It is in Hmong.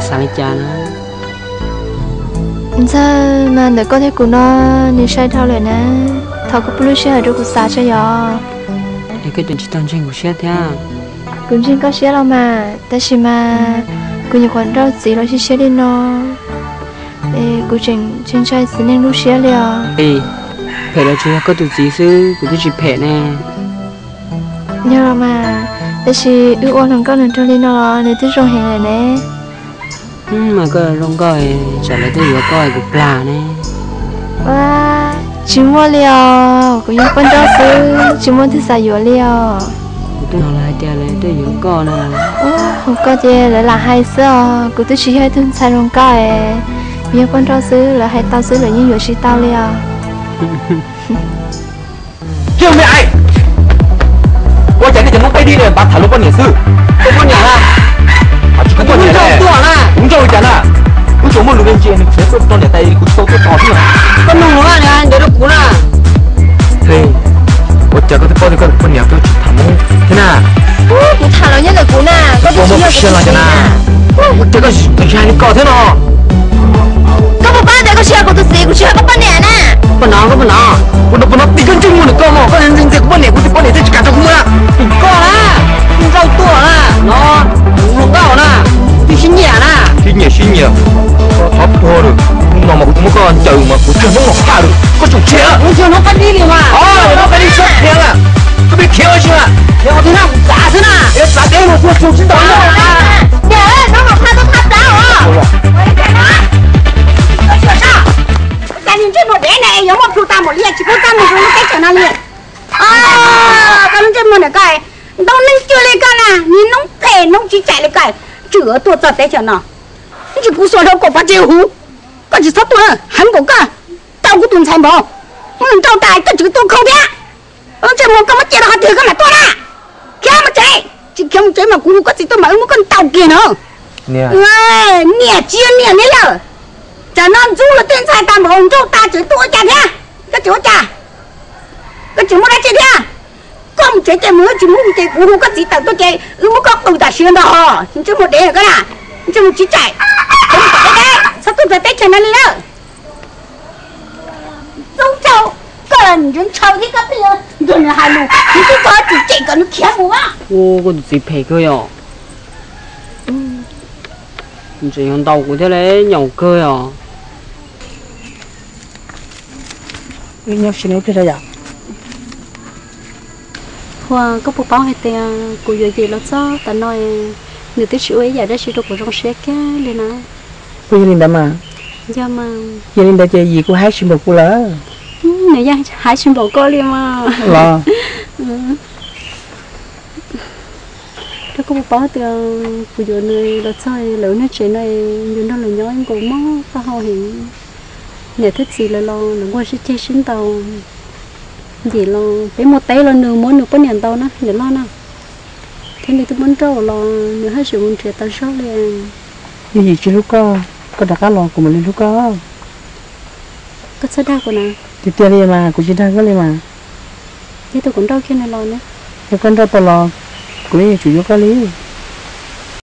Xav li cas na? Ntxawg, mas ntawm koj thiab kuv no, nws sai dhau lawm na. Thov koj pub lub sij hawm rau kuv xav tso yom. Es koj tseem tsis tau ntseeg kuv siab thiab? Kuv ntseeg koj siab los mas, tab sis mas kuv nyuam qhuav nrauj txiv los siab siab li no, es kuv tseem ntshai ntshai txiv neej lub siab li os. Phem los tsuas yog koj tus txiv xwb, kuv twb tsis phem ne. Yog los mas, tab sis wb ua hluas nkauj nws raug li no los nws twb zoo heev lawm ne. Mas koj zoo nkauj, tsam lawv tuaj yuav koj kuv plam ne. Tsis muaj li os, kuv yog poj nrauj xwb, tsis muaj twg xav yuav li os. Kuv twb hnov lawv hais tias lawv tuaj yuav koj na. Ua, hu koj ces lawv lam hais xwb os, kuv twb tsis yog ib tug ntxhais zoo nkauj es, kuv yog poj nrauj xwb, lawv hais tau xwb, lawv yeej yuav tsis tau li os. Ua cas nej cov noob peb dib ne npaj tham luag poj niam xwb? Poj niam na, tsis kuv poj niam, kuv nrauj li cas na? Wb tsuas muaj lus me ntsis nws khiav tuaj rau niam tais kuv tsis tau tuaj tos thiab. Koj nug nws ntawd rau kuv na. Ua cas koj twb paub tias koj tus poj niam koj tsis tham hmoob thiab na? Kuv tham los nyob ntawm kuv na, koj twb tsis yog kuv tus txiv na. Ua cas koj tsis hais li ko thiab no? Koj puas paub tias koj tsis yog kuv tus txiv, kuv tsis yog koj poj niam na. Koj puas hnov, koj puas hnov, koj puas hnov tim koj ntsej muag ntawm koj mog, koj ntxias kuv poj niam, kuv tus poj niam twb tsis kam rau kuv na. Tim koj na, nrauj tuaj na, no, hluas nkauj na, twb sib nyiam na. Sib nyiam sib nyiam, koj thov tuag lawm. Hnub no mas kuv tsis muab koj ncaws mas kuv tsis hnub no faj lawm, koj tsum khiav. Kuv tsis hnub faj dib li mas. Hnub faj dib txhob khiav lawm, koj pheej khiav ua si mas. Khiav qhov twg na, kuv txav xwb na. Txav teb los kuv tsum tsis tau. Cas ntsej muag dev ne, yuav muaj plhu tag npaum li, tsis pub txaj muag rau lub teb chaws no li. Koj lub ntsej muag ntawm koj, ntau neeg cuag li koj na, niag noob phem noob tsis tseem li koj, tseem tuaj txog teb chaws no. Ntsis kuv xuas rau kaum pov tseg huv, koj tsis txhob tuaj heev npaum koj, tau kuv tus ntxhais npaum, nrauj tas koj tseem tuaj khaub thiab. Lub ntsej muag koj muab cia rau qhov twg koj mam tuaj na. Khiav mus tsev, tsis khiav mus tsev mas kuv hu koj txiv tuaj mas wb muab koj ntaus kiag no. Niam tsis yog niam li lawm. Tsam no ntxub luag tej ntxhais tas npaum nrauj tas tseem tuaj ua cas thiab? Koj tseem ua cas? Koj tseem muaj dab tsi thiab? Koj mus tsev ces mus, tsis mus ces kuv hu koj txiv tawm tuaj ces wb muab koj qw tam sim ntag ho. Ntsej muag dev koj na, ntsej muag tsis tseem, txhob tuaj txog teb chaws no li lawm. Txob ntshaw, koj los ntshaw thiab koj pheej nrog nws hais lus, nws twb tsis tseem kom nws khiav mus. Ua koj tus txiv phem kawg yom. Tseem yuav ntaus kuv thiab li, nyaum kawg os. Nyob sim no ib pliag yom. Hua, koj puas paub hais tias kuv yuav Yim los txog tav no, nws twb tsis ua ib yam dab tsi rau kuv zoo siab kiag li na. Puas yog li ntawd mas? Yog mas. Yog li ntawd ces Yim kuj haib tsis npaum kuv lawm. Nws yeej haib tsis npaum koj li mas. Los. Rau koj puas paub tias kuv yuav nws los txog lawv lub neej tsev no, yus nrog lawv nyob nkaus mob taub hau heev. Niam thiab txiv lawv los lawv nquag sib ceg sib ntaus. Yim los peb mus teb los nws muab nws poj niam ntaus na, niam loj na. Thiab nws twb muab nrauj los nws haj tseem mus nrhiav tau zog li. Yog Yim tsis hlub koj, koj rov qab los kuv mam li hlub koj. Koj txhob dag kuv na. Tiag tiag li mas, kuv tsis dag koj li mas. Yog tus kuv nrauj kiag nws los ne? Yog koj nrauj tau los, kuv yeej yuav tsum yuav koj li.